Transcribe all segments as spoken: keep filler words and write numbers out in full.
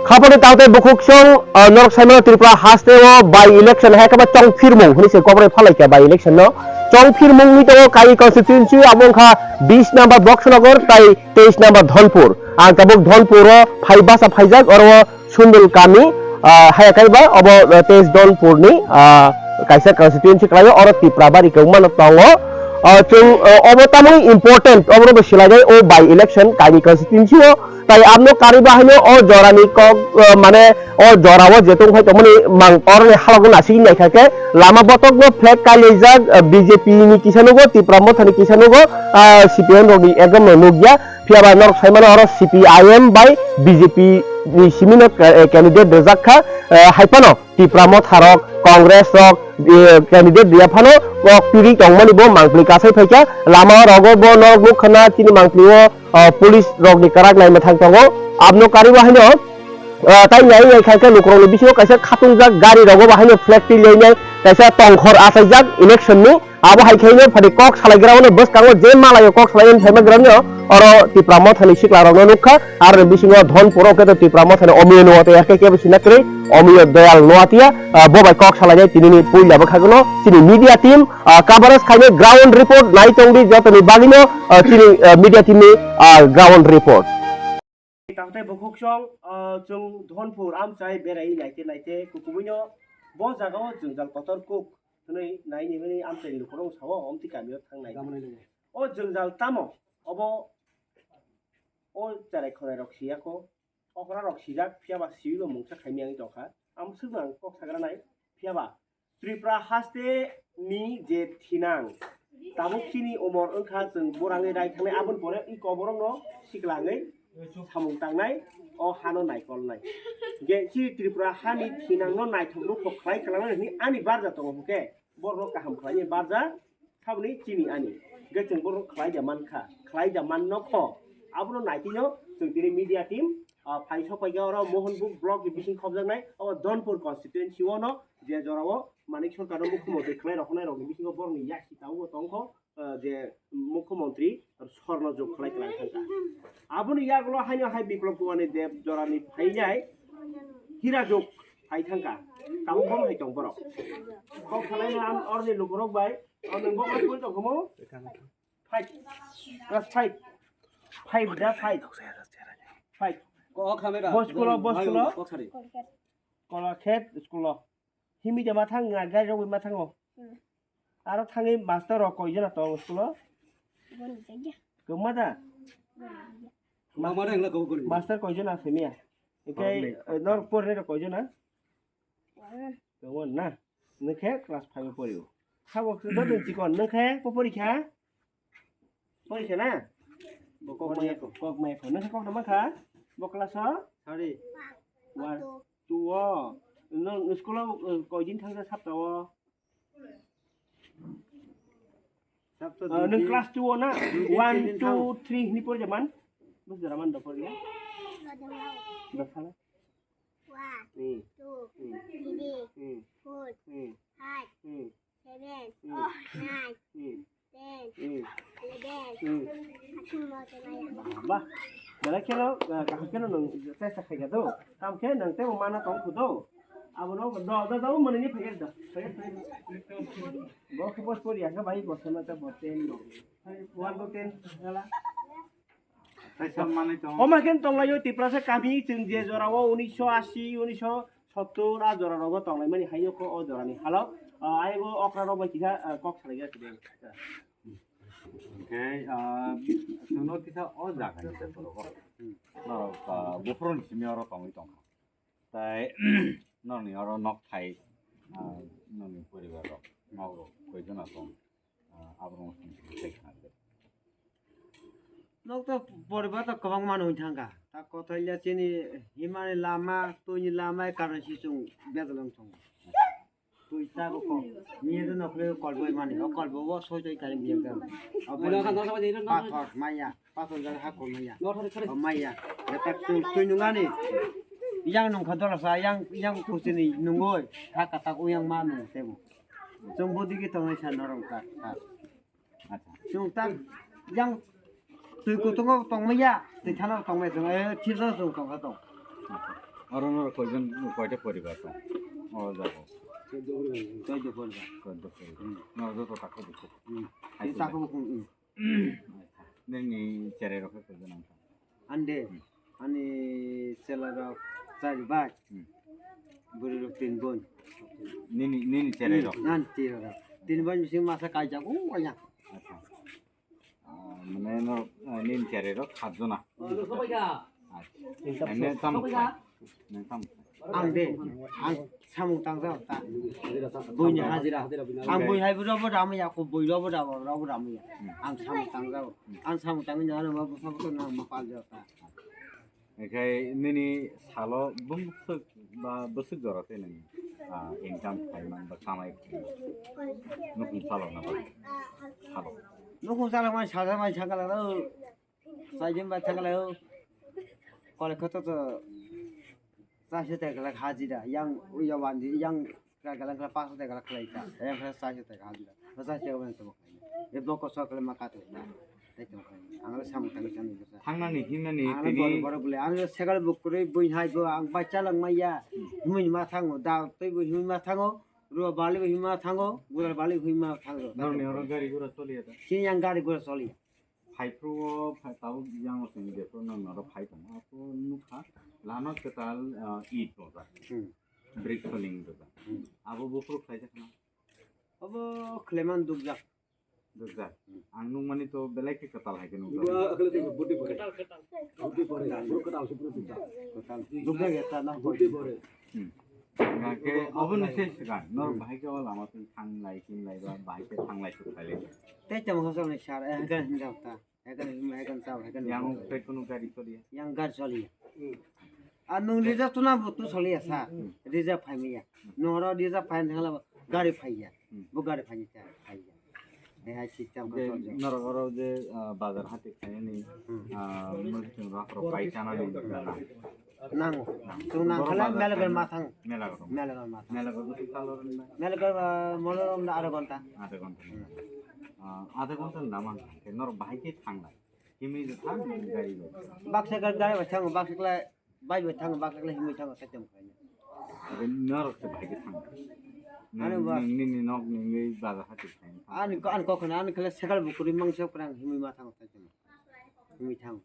Khapani taote bukhuk song, ah, norok saimano Tripura haste o by election hai khe ba chongphirmung hwnwi se kobroi phalaikha by election no. Chongphirmung ni tongo Kainwi constituency abo wngkha bis number Boxnagar tai teis number Dhonpur. Ang tabuk Dhonpur o phai basa phaijak oro o Sundul kami, ah, haya kaiba obo, ah, teis Dhonpur ni, ah, kaisa constituency kwlaio oro Tipra bari kwbangma no tongo. Ah, chwng, ah, obo tamoni important obo no bo swlainai o by election Kainwi constituency o. Tai abno karwi bahaino o jorani kok, ah, mane o jorao je tongphai tongmani mang oroni halokno nasigwi naikha khe lama botokno flag kailaijak, ah, B J P ni kisa nugo, Tipra Mothani kisa nugo, ah, C P M rokni ekdom no nukya. Phiyaba norok saimano oro C P I M bai B J P ni simino ka-, eh, candidate rwjak kha, eh, haiphano Tipra Motha rok, Congress rok, eh, candidate rwya phano kok piri tongmani bo mangpili kasai phaikha. Lama rogo bo norok nukha na chini mangpili o, ah, police rokni kwrak naima thang tongo. Abno karwi bahaino, ah, tai nai nai khaikhe lukurokni bisingo kaisa khatungjak gari rogo bahaino flag twi leinai kaisa tongkhor achaijak election ni. Abo hai khe no phadi kok salaigrao no bwskango je malaio kok salai phaimagrano oro Tipra Mothani siklarokno nukha, aroni bisingo Dhonpuro khe to Tipra Mothani Omiyo Noatia khe kebo sina kwrwi, Omiyo Doyal Noatia, ah, bo bai kok salainai tinini puila bwkhagono chini media team, ah, coverage khainai ground report nai tongdi jotoni bagwino, ah, chini, ah, media team ni, ah, ground report. Tangtai bukhuk song, ah, chwng Dhonpur amchai berai naite naite kukubuino bo jagao jwngjal kotor kuk hwnwi nai nini amchai ni lukurok sao omtwi kamio thangnai. O jwngjal tamo obo o cherai khonai rok siyako, okra rok sijak phiyaba siwi bo mungsa khaimya wngwi tongkha. Amswkno ang kok sagra nai phiyaba Tripura haste ni je thinang, tabuk chini umor wngkha chwng burangwi rai thangnai, aboni pore iko borokno sikla wngwi samung tangnai, o hano naikolnai. Hinkhe chini Tripura hani thinangno naithok nukhok khlai kwlangnai hwnwi ani barja tongo, hinkhe borokno kaham khlainai barja. Saboni chini ani. Hingke chwng borok khlai da mankha, khlai da man nokho. Abono naitino chwng tini media team, ah, phai sok paikha oro Mohanpur block ni bising khobjaknai, o Dhonpur constituency o no je jora o Manik Sarkar no mukhyamantri khlai roknai rokni bisingo borokni yasi tabukbo tongkho, ah, je mukhyamantri sorno jok khlai kwlai thangkha. Aboni yagulo haino hai Biplab Kumar ni Deb jorani phainai hira jok phai thangkha. Tabuk bono hai tong borok. Kok khlai na am orni lukurok bai. O nwng bo class tong khamu? Five. Class five. Five da five. Five. Ko o khamera. Bo school o, bo school o. Ko khari. Kolakhet school o. Himi de mathang na gari rok mathang o. Hmm. Aro thangwi master rok koi jona tong school o? Boni jagya. Kwma da? Boni jagya. Ma mare engla ko ko. Master koi jona semiya. Ekai, eh, nor porne rok koi jona? One. Kwma na? Nwng khe class five o pori o. Sabo khe joto chikon, nwng khe po pori kha? Pori kha na? Bo kok maya ko. Kok maya ko. Nwng khe kok tama kha? Bo class o? Sorry. One, two o. Nwng school o, eh, koi din thangsa sapta o? Sapta. Ah, nwng class two o na? Dui din, one, tin din two, thang. Three hini pori jaman? Bus jara man do pori ya? Dosala. One, hmm, two, hmm, three, hmm, four, hmm, five, hmm, seven, hmm, nine, hmm, ten, hmm, eleven. Hmm. Asin mo te maya. Ba, belai kheno, ah, kaham kheno nwng chesta khaikha do. Tamo khe nwng teibo mana tong kho do. Abono do, do, do, mwnwi ni phaiya do. Phaiya, phaiya. Bo khe bos pori ya khe bai bos na ta bo ten no. One to ten gala. Kaisa manwi tongo. Omo khe tonglaio Tiprasa kami chwng je jorao unisho ashi, unisho sottor a jora rogo tonglaimani haino kho o jorani halo, ah, ayego okra rok bai kisa, ah, kok salai ya kide. Hwnkhe, ah, chwngno kisa o jaga ni se borok o. Norok, ah, buphuru ni simi oro tongwi tongkha. Tai norokni oro nok thai, ah, norokni poribar rok, nok rok koi jona tong? Ah, abo rok tong tong tei khna de. Nok to poribar to kwbangma nwi thangkha. Ta kothai le chini himani lama, twini lama, karon si chwng bejal wng tongo. Twi ta ko ko. Ni do nok le kolboi mani, o kolbo o soi toi kari biyang ta. Abo pathor maya. Pathor jaga ha kol maya. O maya. Yatak twi, twi nungani. Yang nungkha dola sa, yang, yang kusini nungoi. Ha katak uyang ma nung tebo. Chwng bodigi tongnai sa norong ka, ka. Acha. Chwng tak yang twi kutungo tongmaya, twi thana tongmaya chwng, eh, thirno chwng tongkha tong. Acha. Oro noro koijon, koita poribar tong? O jaga. Chwdw poribar. Chwdw poribar. Hmm. Noro joto takhuk bukhuk. Hmm. Hai. Takhuk bukhuk, hmm. Nini cherai rok khe koijon wngkha? Ande, hmm, ani chwla rok chari bai. Hmm. Bwrwi rok tin boi. Nini, nini cherai rok? Hmm, nini cherai rok. Tin boi bising masa kaijak, o, ya. Acha. Ah, mane no, ah, nini cherai rok khat jona. Acha. Ene tamo khai? Nang tamo khai? Ang de, ang samung tangjao ta. Buini hajira. Ang bui hai buro bo ramya, ko bui ro bo rabo, ro bo ramya. Hmm. Ang samung tangjao. Ang samung tangwi nang ano ma bwsa bwsa nang ma pal jao ta. Ekhai nini salo bumswk ba bwswk jora tei nang, ah, income khai man ba kamai khai man? Nukhung chalok na ba salo. Nukhung chalok man sal man sakala ro. Saijin ba sakala ro. Kole khoto to chasi te kala hajira yang uya wandi yang Kla kla kla paso te kla kla ita. Yang kla sa sa te kla kla. Sa sa te kla kla. E boko so kla ma ka te. Te te kla. Ang le sam ta ni sam ni sa. Thangnani hinnani ang le tini bor bor bole. Ang le segal bukuri bui hai bo ang bai chalang maya. Himui ma thango. Da tei bo himui ma thango. Ruwa bali bo himui ma thango. Gura bali bo himui ma thango. Norni oro gari gura choli ya ta? Sini yang gari gura choli. Phaiphru o phai tabuk yang o sini bepro nang noro phai tongo. Apo nukha lama kwtal, ah, it rojak. Hmm. Brick soling rojak. Hmm. Abo buphuru khlaijak na? Obo khleman dukjak. Dukjak. Hmm. Ang nukmani to belai khe kwtal hai khe nukjak. Ibo akhle tei budi pore. Budi pore. Buru kwtal se buru dukjak. Kwtal. Dukjak ya ta na. Budi pore. Hmm. Hingkhe obo ni se swkang, nor hmm, bahai khe o lama twi thanglai, chimlai ba, bahai khe thanglai, suklai lai. Tei tamo hosom ni sar, eh, hingkhe hingkhe ta. Hingkhe hingkhe ta, hingkhe yang tei kunu gari choliya? Yang gari choliya. Hmm. Ar nung reserve tuna bo tu choliya sa, hmm, reserve phai maya. Noro reserve phai thangla gari phaiya. Hmm. Bo gari phai ta, phaiya. Hai hai system ko je chol je. Norok oro je, ah, bazar hati khainani, hmm, ah, mui chwng rok rok bai chanani. Nango. Chwng nang khala mela gor ma thang. Mela gor. Mela gor ma thang. Mela gor bwswk salo rwna? Mela gor, ah, mono romna adha ghonta. Adha ghonta. Hmm. Ah, adha ghonta ni lama hwnkhe norok bahai khe thangnai. Himwi thang gari bai. Baksa gari bai thango, baksa khlai Bai bai thango, baksa khlai himwi thango, saichamo khlaina. Abo norok se bai khe thango. Ani ba- Nini nok nini bazar hati khlaina. Ani ko-, ani kokno, ani khlai segal bukuri mangsa kwrang himwi ma thango, saichamo. Himwi thango.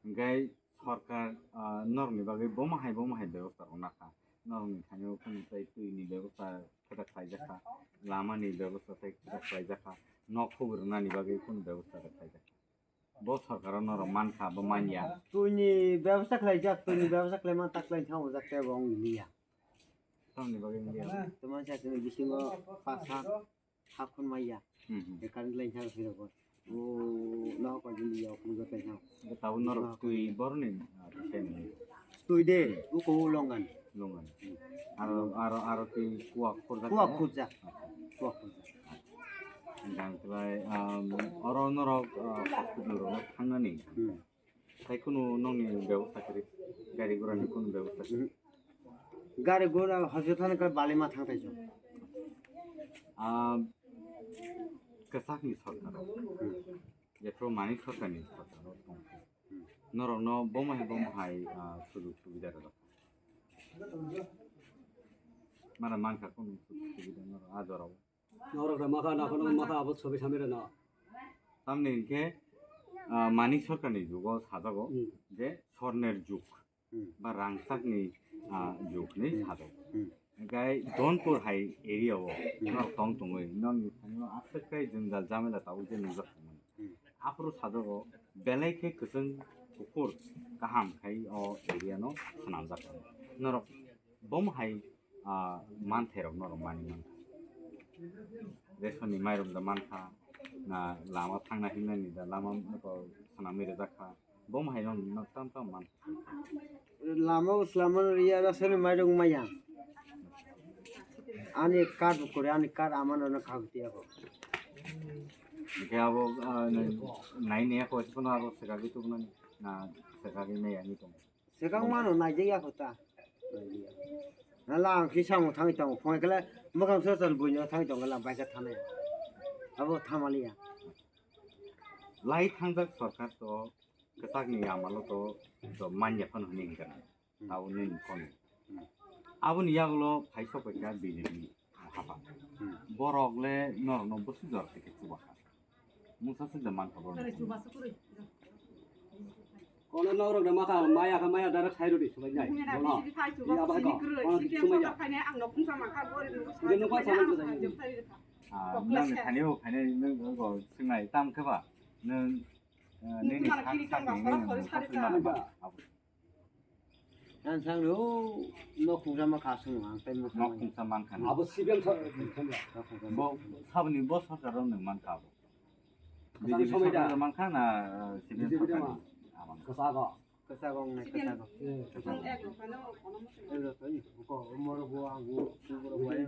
Hingkhe sorkar, ah, norokni bagwi bomo hai, bomo hai bebosta rwna kha. Norokni thani o kunu tei twini bebosta khe ta khlaijak kha, lamani bebosta tei khe ta khlaijak kha, nok khobor rwnani bagwi kunu bebosta ta khlaijak kha. Bo sorkaro norok mankha, bo manya. Twini bebosta khlaijak, twini bebosta khlaima ta khlai thang ojak tei bo wng liya. Tamni bagwi wng liya? Tei mansa chini bisingo pasa haphun maya. Hmm, hmm. Tei current line thang phirok bo. O nohok bai liya, o phunukjak tei thang. Bo tabuk norok twi boroni, ah, twi de, uko longan. Longan. Hmm. Aro, aro, aro twi kuwa khurjak. Kuwa khurjak. Kuwa khurjak. Jang khlai, um, oro norok, uh, hospital rok thangnani. Hmm. Tei kunu nokni bebosta kwrwi, gari gura ni kunu bebosta kwrwi. Hmm. Gari gura hospital ni khe bali ma thang thai chwng. Ah, kwchak ni sorkar. Hmm. Jephru mani sorkar ni sorkar o tong. Hmm. Norok no bomo hai bomo hai, ah, sujug subida rwjak. Mara mankha kunu sujug subida norok a jorao. Norok rwma kha, naphano wngma kha, abo sobi samira no. Tamni hinkhe, ah, Manik Sarkarni jugo sajago, hmm, je sorner jug, hmm, ba rangchakni, ah, jug hinwi, hmm, sajago. Hmm. Hinkhe Donpur hai area o, hmm, norok tong tongwi, nokni thani o aswk khe jwngjal jamela tabuk je nungjak tongmani. Hmm. Aphuru sajago belai khe kwchwng kuphur kaham khai o area no swnamjak tongo. Norok Bomo hai, ah, manthairok norok manwi mankha. Ration ni mairum da mankha, na lama thangna hinmani da lama motol swnamwi rijak kha. Bomo hai no tam tam mankha. Lama o swlamano riya ration ni mairum maya. Ani card bo kwrwi, ani card amano no khagwi tiyakho. Hingkhe abo, ah, nai nai kho, abo swkagwi tubunani, na swkagwi maya hinwi tongo. Swkang mano naijak ya kho ta. Na lang khe samung thangwi tongo. Phone khe le mwkhang sor sor buino thangwi tongo lang baisa thanai. Abo thamaliya. Lai thangjak sorkar to kwchakni amalo to, to manya phano hwnwi hwnkha na. Hmm. Abo nini kono. Hmm. Aboni yagulo phai sok bai kha B J P hapang. Hmm. Borok le norokno bwswk jora khe chuba kha. Mungsa swijak mankha borok. Kono norok de maka maya kha maya direct sai rodi subai nai. Bono. Iya, bahai ko. Kono sumai ya. Udah nunggu sama kita ini. Ah, nang thani o, thani nang go singai tam khe ba. Nang, eh, nini sak sak ni nini sak sak ni. Ang sang no nok khungsa ma kha sung ang tai mo. Nok khungsa man kha. Abo C P M sa. Bo sabni bo sarkar rok nang man kha bo. Kasang B J P somai da. Sarkar man kha na, eh, C P M B J P sarkar da ma. Ni? Amang. Kasa go. Kasa go nai kasa go. Eh. Kasa go. Ero to ni ko moro bo ang go. Bo bo ang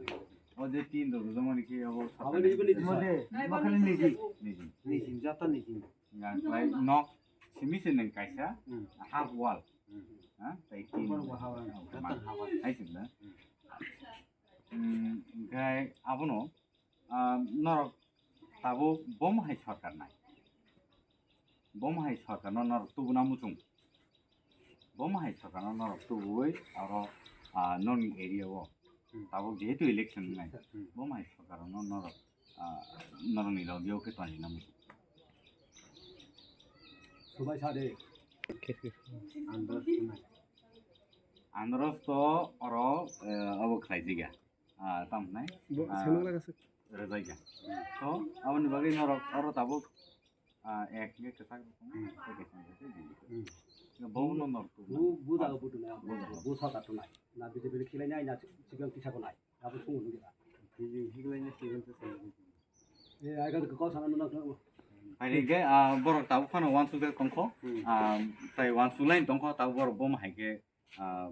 go. O je tin do do mani ki abo. Abo ni ni. Mo de. Mo khali ni ji. Ni ji. Ni ji jata ni ji. Nang klai nok simi se nang kaisa. Hmm. Half wall. Hmm. Ha? Tai tin. Bo bo hawa. Jata hawa. Hai sing na. Hmm. Hmm, hingke abono, ah, norok tabuk bomo hai sorkar nai. Bomo hai sorkar no norok tubuna muchung. Bomo hai sorkar no norok tubui aro, ah, noni area o. Hmm. Tabuk jehetu election nai. Hmm. Bomo hai sorkar no norok, ah, norok ni logi o khe tonjina muchung. Subai sa de. Andros to oro, eh, abo khlai jiga. Ah, tam hinai? Bo, ah, seno laga se. Rwjai kha. To, aboni bagwi norok oro tabuk, ah, ek hingke kwchak rok tongo, hmm, tei kaisa hingke tei bini. Hmm. Bo no norok tu. Bu, bu da bu tu na, bu da. Bu sa ta tu nai. Na B J P ni khilai nai, na sikang kisa ko nai. Abo sung ngi da. Khilai nai sikang kisa ko. Eh, ai ga ko sa na na. Hai hingke, ah, borok tabuk phano wansuk jak tongkho. Hmm. Ah, tai wansuk lain tongkho, tabuk borok bom hai khe ah,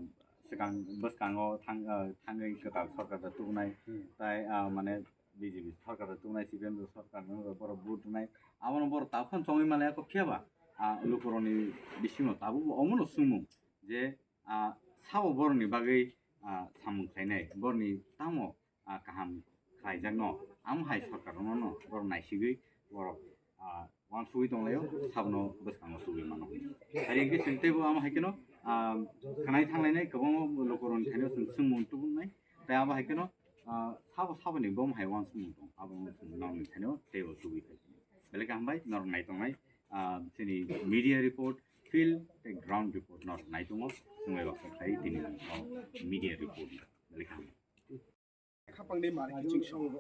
swkang bwskango thang-, ah, thangwi kwtal sorkar da tubunai, hmm, tai, ah, mane B J P sorkar da tubunai, C P M sorkar no borok vote rwnai, abono borok tabuk phano chongwi manya kho phiya ba, ah, lukurokni bisingo tabukbo omono swngmung je, ah, sabo borokni bagwi, ah, samung khlainai, borokni tamo ah, kaham khlaijakno, amo hai sorkarrokno no borok naisigwi borok, ah, wansugwi tonglaio, sabno bwskango tubui mano hwnwi. Hai hwnkhe chwng teibo amo hai kheno, ah, khanai thanglainai kwbangma lukurokni thaino chwng swngmung tubunai, tei abo hai kheno, ah, sabo saboni bomo hai wansukmung tong, abo wngkha chwng norokni thaino teibo tubui kha. Belai khe hambai norok nai tongnai, ah, chini media report, field tei ground report norok nai tongo, chwng bai baksa khlai tini o media report belai khe hambai. Khapangni mari kiching song.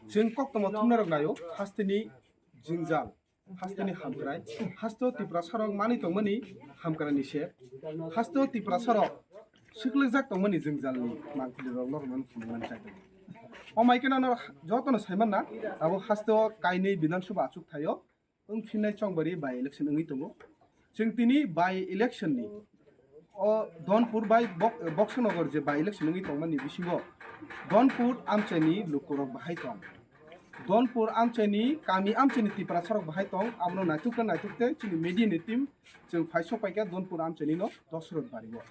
Chwng koktwma thumnairok naio, hasteni jwngjal, hasteni hamkrai, hasto Tiprasarok manwi tongmani hamkraini se, hasto Tiprasarok swklikjak tongmani jwngjalni mangpilirokno rwmani phunukmani chai tongo. O mai kheno norok jotono saimanna, abo hasto kainwi Bidhan Sabha achuk thaio, wng phinnai chongbari by election wngwi tongo. Chwng tini by election ni o Donpur bai Bok-, Boksanagar je by election wngwi tongmani bisingo Donpur amchaini lukurok bahai tong. Donpur amchaini kami amchaini Tiprasarok bahai tong. Abono naitukte naitukte chini media ni team chwng phai sok paikha Donpur amchaini no Dosrot bari o.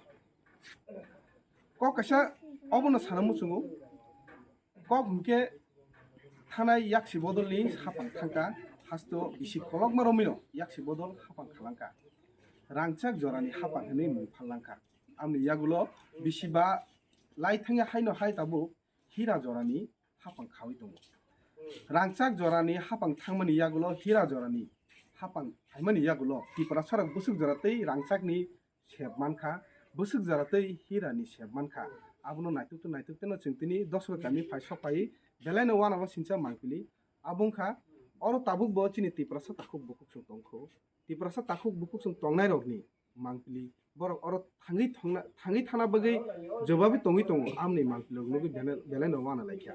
Kok kaisa obono sana muchungo. Kok hwnkhe thanai yaksi bodolni hapang thangkha, hasto bisi kolokma romwino yaksi bodol hapang khalangkha. Rangchak jorani hapang hwnwi mung phalangkha. Amni yagulo bisi ba lai thangya haino hai tabuk hira jorani hapang khaui tongo. Rangchak jorani hapang thangmani yagulo hira jorani hapang phaimani yagulo Tiprasarok bwswk jora tei rangchakni sep mankha, bwswk jora tei hirani sep mankha. Abono naitukte naitukte no chwng tini Dosrot kami phai sok phai belaino uanabo sincha mangpili. Abo wngkha oro tabukbo chini Tiprasa takhuk bukhuk chwng tongkho. Tiprasa takhuk bukhuk chwng tongnairokni mangpili borok oro thangwi thangna, thangwi thana bagwi jobabi tongwi tongo. Amni mangpilirok nugwi belaino uana laikha.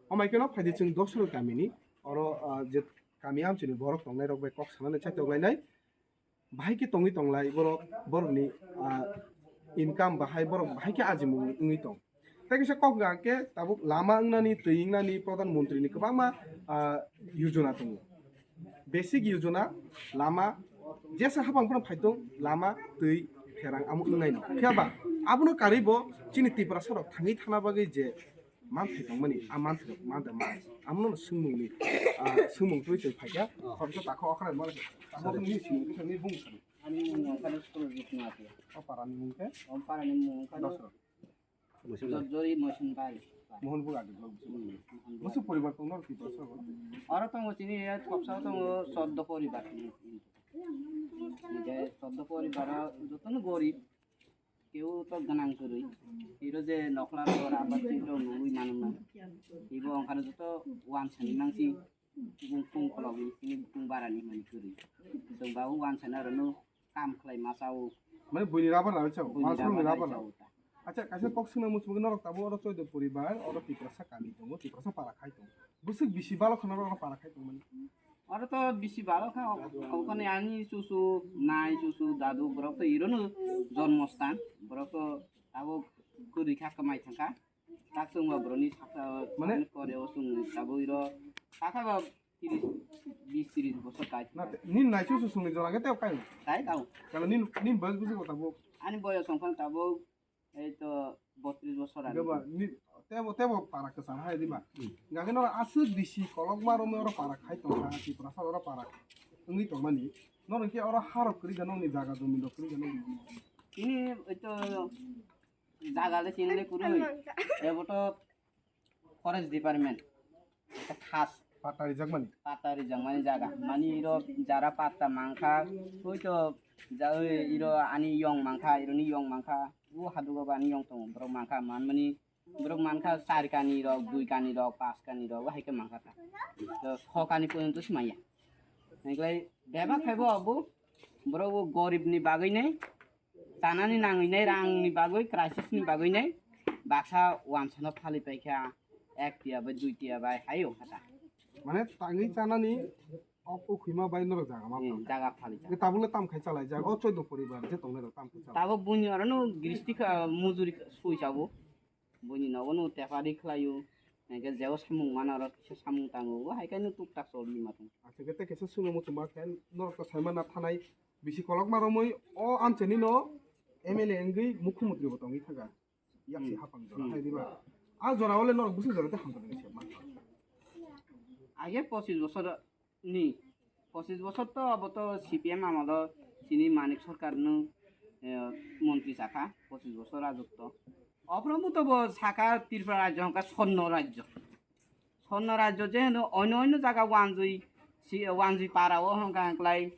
Omaikeno phaidi chwng Dosrot kamini oro, ah, je kami amchini borok tongnairok bai kok sanani chaitok lainai. Bahai khe tongwi tonglai borok, borokni, ah, income bahai, borok bahai khe ajimung wngwi tong. Tei kisa kok hwnkha khe tabuk lama wngnani, twi wngnani, pradhan mantri ni kwbangma, ah, yojona tongo. Basic yojona, lama, jesa hapang phano phaitong, lama, twi, pherang amo wngnai no. Phiya ba abono karwi bo chini Tiprasa rok thangwi thana bagwi je manthai tongmani, a manthai rok mantha ma. Amono swngmungni, ah, swngmung twi twi phaikha, khoroksa takho okra mani, abo khe nini swngmung kisa nini bung sano. Ani mung wngkha no Surojit Nath. O parani mung khe? O parani mung wngkha no Dosrot. Jor-, Jori Moisun Bari. Mohanpur Adi block. Hmm, Mohanpur Bwswk Adi. Poribar tong nor Tiprasa o? Oro tongo chini ya, thopsa tongo choddo poribar. Hingke choddo poribar o jotono gorib. Keu to gwnang kwrwi. Iro je nokla rok abad chini rok nugwi mano na. Ibo wngkha no joto wansani mangsi. Bung tung kolok ni sini bung bara ni mani kwrwi. Chwng ba wansana rwno kam khlai ma chao. Mane buini rabar rawi chao, buini mas rokni rabar rawi rawi chao. Acha, kaisa kok swngna muchung norok tabo oro choido poribar, oro Tiprasa kami tongo, Tiprasa para khai tongo. Bwswk bisi balo khana oro para khai tongmani. Oro to bisi balo kha, okhone ani chuchu, nai chuchu, dadu borok to irono jonmostan, borok to abo kwrwi kha kwmai thangkha. Tak chwngma boroni sakha mane? Ani pore o chwng tabuk iro sakha ba tiris, bis tiris bosor kai. Na, te, nin nai chuchu chwngni jora khe tei kai? Tai kau. Kala nin, nin boyos bwswk tabuk? Ani boyos wngkha tabuk ei to botris bosor ani. Deba, nin, tebo, tebo para kwcham hai diba? Hmm. Gageno aswk bisi kolokma romwi oro para khai tongkha, Tiprasa oro para wngwi tongmani. Norok khe oro harok kwrwi gana nongni jaga jomino kwrwi gana nongni. Ini ei to jaga le chini le kwrwi. Ebo to forest department. Ekta khas. Patta rijak mani. Patta rijak mani jaga. Mani iro jara patta mangkha. Hoi to ja-, oi iro ani yong mangkha, iro ni yong mangkha. U hadugo ba ani yong tongo. Borok mangkha, man mani borok mangkha char kani rok, dui kani rok, pas kani rok, hai khe mangkha ta. To so kani porjonto se maya. Hingke bebak khai bo abo. Borok bo gorib ni bagwi nei. Chanani nangwi nai rangni bagwi, crisis ni bagwi nai baksa wansano phali paikha, ek tiya bai dui tiya bai hayo hata. Mane tangwi chanani ok ukhwima bai norok jaga ma Hmm, phalkha. Jaga phali Hwnkhe tabukle tam khai chalaijak, o choido poribar je tongnai rok tam khai chalai. Tabuk buini orono gristi kha, mujuri sui sabo. Buini nogo no tepari khlaio. Hingke jeo samung mana oro kisa samung tango. O hai khe no tuk tak choli ma tong. Acha khe tei kisa suno muchungma khe norok to saimana thanai bisi kolokma romwi o amchaini no M L A wngwi mukhyamantri bo tongwi thangkha. Yaksi Hmm. hapang jora Hmm. hai diba. A jora ole norok bwswk jora tei hamkrai se ma. Age pochis bosor ni, pochis bosor to abo to C P M amolo chini Manik Sarkar no, eh, montri sakha, pochis bosor ajok to. Ophromu to bo sakha Tripura rajyo hwnkha sonno rajyo. Sonno rajyo je hwno oino oino jaga wanjwi si, wanjwi para o hwnkha hwnkhlai,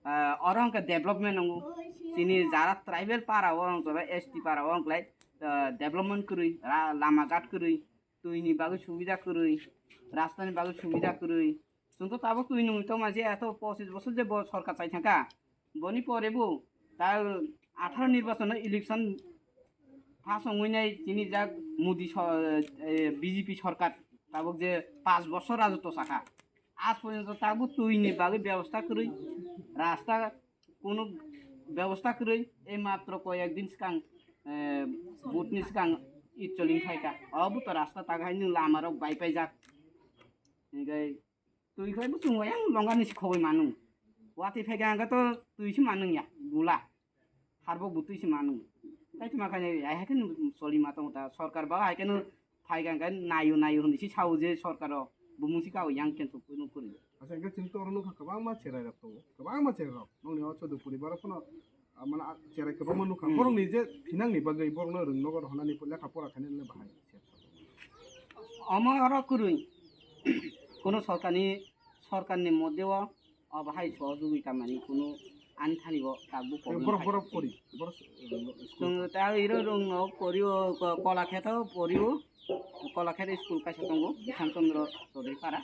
ah, oro hwnkha development wngo. Chini jara tribal para o hwnkha S T para o hwnkhlai, ah, development kwrwi, ra-, lama ghat kwrwi, twi ni bagwi subida kwrwi, rasta ni bagwi subida kwrwi. Chwng to tabuk twi nungwi tongma je eto pochis bosor je bo sorkar chai thangkha. Boni pore bo ta atharo nirbachon election pass wngwi nai chini jak Modi so-, eh, B J P sorkar tabuk je panch bosor rajotwo sakha. Aaj porjonto tabuk twi ni bagwi bebosta kwrwi, rasta kono bebosta kwrwi, ei matro koyek din swkang, eh, vote ni swkang itcholing phaikha. Obo to rasta tak hai nwng lama rok bai paijak. Hinkhe twi khlai bo chwng yang longa ni si khogwi manu. Watwi phaikha hwnkhe to twi si manung ya, gula. Harbo butwi se manu. Kaitma khainai, ai hai kheno choli ma tongo ta. Sorkar ba hai kheno phai kang khe naio naio hwnwi se sao je sorkar o bumung se kao yang khe thuk phano kwrwi. Acha, hwnkhe chwng to oro nukha kwbangma cherai rok tongo, kwbangma cherai rok. Nokni o Chodopuri borok phano, ah, mane, ah, cherai kwbangma nukha. Hmm. Borokni je phinangni bagwi, borokno rwngnogo rw hwnani lekha pora khainani le bahai. Omo oro kwrwi. Kono sorkarni, sorkarni moddhe o Obo hai sohojogita mani kunu ani thani bo tabuk problem borok, khaijak borok khe. Pori, borok, eh, school. Chwng ta iro rwng no pori o, ko-, Kolakheto pori o, Kolakhet school kaisa tongo, Bishan Chandra Chaudhary para,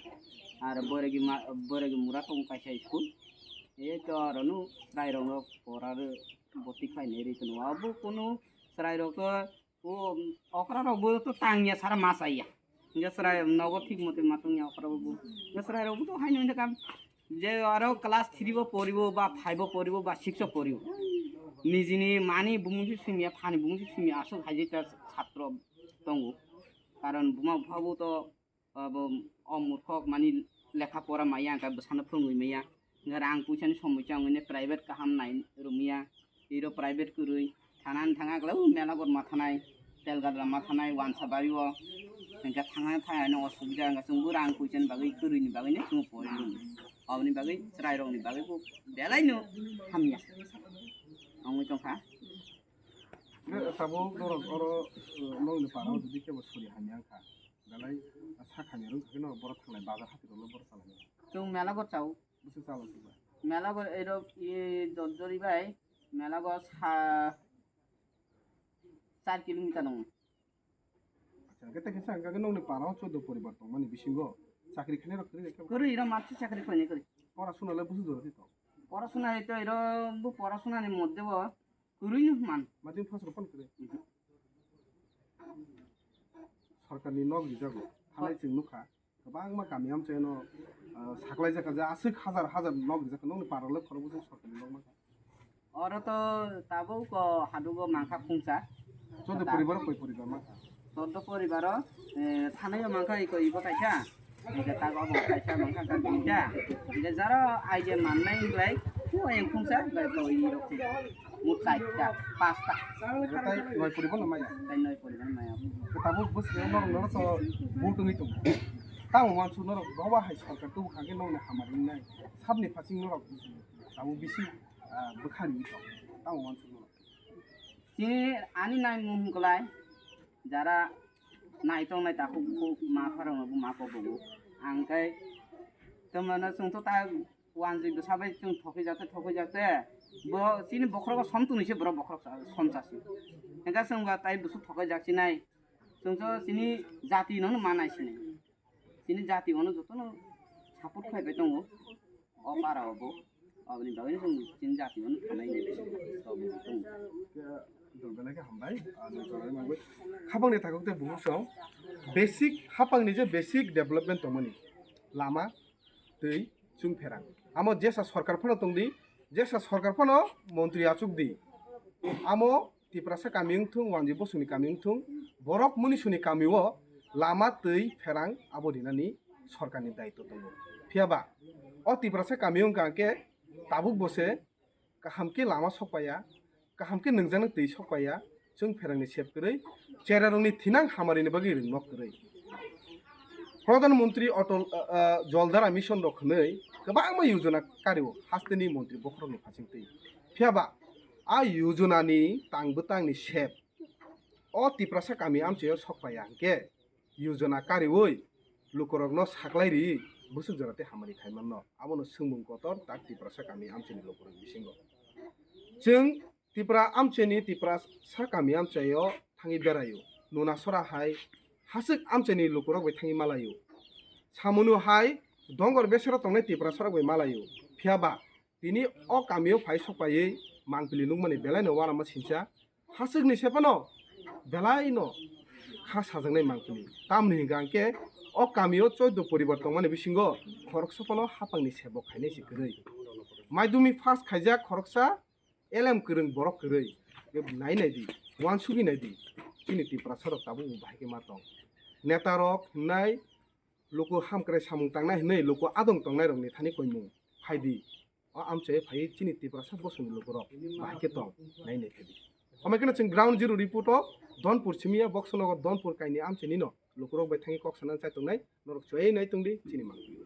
ar Boiragi ma-, Boiragi Mura tongo kaisa school. E to aro no chwrai rok no pora rw boti khlai nai ri tono. Abo kunu chwrai rok to O, okra rok bo to tangya sara ma chaya. Hingke chwrai nogo thik mote ma tongya okra bo. Hingke chwrai rok bo to haino hingke kam je aro class three bo poribo ba five bo poribo ba six bo poribo. Nijini mani bumung se simiya, phani bumung se simiya, aswk hai jeta chatro tongo. Karon buma bupha bo to abo o murkhok mani lekha pora maya, hwnkhe bwsano phwrwngwi maya. Hwnkhe rang puisani somoi changmani private kaham nai rwmya. Iro private kwrwi thanani thangkha, o mela gorma thanai, Telgadra ma thanai, Wansabari o. Hwnkhe thangna thangna osubida wngkha, chwngbo rang puisani bagwi kwrwini bagwino chwngbo pori rwmani. Oboni bagwi chwrairokni bagwi bo belaino hamya. Wngwi tongkha. Hwnkhe tabuk norok oro, uh, nokni para o jodi kebo sori hamya wngkha, belai sak hamya wngkha khe norok borok thanglai bazar hati rok borok chalai. Chwng mela go chao. Bwswk chalai sukha. Mela go ero i Jotjori bai mela go sa char kilometer nung. Acha, hwnkhe tei kisa hwnkha khe nokni para o chaudo poribar tongmani bisingo chakri khainai rok kwrwi khe? Kwrwi, iro matwi chakri khainai kwrwi. Pora suna le bwswk jora di tong? Pora suna hai to iro bo pora suna ni modde bo kwrwi no man. Matwi phas rok phano kwrwi. Mhm. Sorkar ni nok rijago, thanai chwng nukha. Kwbangma kami amchaino, ah, saklaijak kha je aswk hazar hazar nok rijak kha, nokni paralok khorokbo chwng sorkarni nok mankha. Oro to tabuk o hadugo mankha khungsa. Chaudo poribar koi poribar mankha? Chaudo poribaro, eh, thanaio mankha iko ibo kaisa, iko tago bo kaisa mankha ka duita, iko jaro idea mannai wngkhlai, o yang khungsa, bai to i rok khungsa. Mut kaisa, pasta. Tei noi poribar no maya? Tei noi poribar maya. Tabuk bwskango norok norok to vote wngwi tongo. Tamo uansuk norok doba hai sorkar tubu kha khe nokni hamari wngnai. Sabni phasing norok tabuk bisi, ah, bwkha riwi tong. Tamo uansuk norok. Chini ani nai mung hwnkhlai jara nai tong nai takhuk bukhuk ma pharang bo ma kok bo. Ang khe tomano chwng to ta Wanjwi bwsa bai chwng thokijak te, thokijak te. Bo chini bokhorogo som twnwi se borok bokhorok sa-, som chasi. Hingkhe chwng ba tai bwswk thokijak sinai. Chwng to chini jati no ma nai sinai. Chini jati ono jotono support khlai bai tongo. O para o bo. Aboni bagwi chwng chini jati ono thanai ni bisingo. Khe jol belai khe hambai. Ah, nai chonai mangwi. Khapang ni takhuk tei bukhuk song basic, hapang ni je basic development tongmani. Lama, twi, chwng pherang. Amo jesa sorkar phano tong di, jesa sorkar phano montri achuk di. Amo Tiprasa kami wng thung, Wanjwi bosongni kami wng thung, borok munisuni kami o lama twi pherang abo rinani sorkarni daitw tongo. Phiya ba o Tiprasa kami wngkha khe tabuk bo se kaham khe lama sok paiya, kaham khe nwngjano twi sok paiya, chwng pherangni sep kwrwi, cherarokni thinang hamarini bagwi rwngmok kwrwi. Pradhan Mantri Atal, ah, ah, Jal Dharan Mission rok hwnwi kwbangma yojana kario hasteni montri bokhorokni phasingtwi. Phiya ba a yojanani tang bwtangni sep o Tiprasa kami amchaio sok paiya hwnkhe, yojana kariwi lukurokno saklai ri bwswk jora tei hamari khai manno. Abono swngmung kotor tak Tiprasa kami amchaini lukurok bisingo. Chwng Tipra amchaini Tiprasa kami amchaio thangwi beraio. Nuna sora hai haswk amchaini lukurok bai thangwi malaio. Samunu hai dongor besero tongnai Tiprasa rok bai malaio. Phiya ba tini o kamio phai sokpaiwi mangpili nukmani belaino uanama sincha. Haswkni se phano belaino kha sajaknai mangpili. Tamni hwnkha hwnkhe o kamio chaudo poribar tongmani bisingo khoroksa phano hapangni sebok khainai se kwrwi. Maidumik pass khaijak khoroksa, elem kwrwng borok kwrwi. Nai nai di, uansugwi nai di. Chini Tiprasa rok tabuk bo bahai khe ma tong. Neta rok hwnwi luku hamkrai samung tangnai hwnwi luku adong tongnai rokni thani koimung phai di. O amchai phai chini Tiprasa bosongni lukurok bahai khe tong, nai nai khe di. Omo kheno chwng ground zero report o Donpur simi ya, Boxonagar Donpur kaini amchaini no lukurok bai thangwi kok sana chai tongnai, norok chwai nai tong di chini mangpili.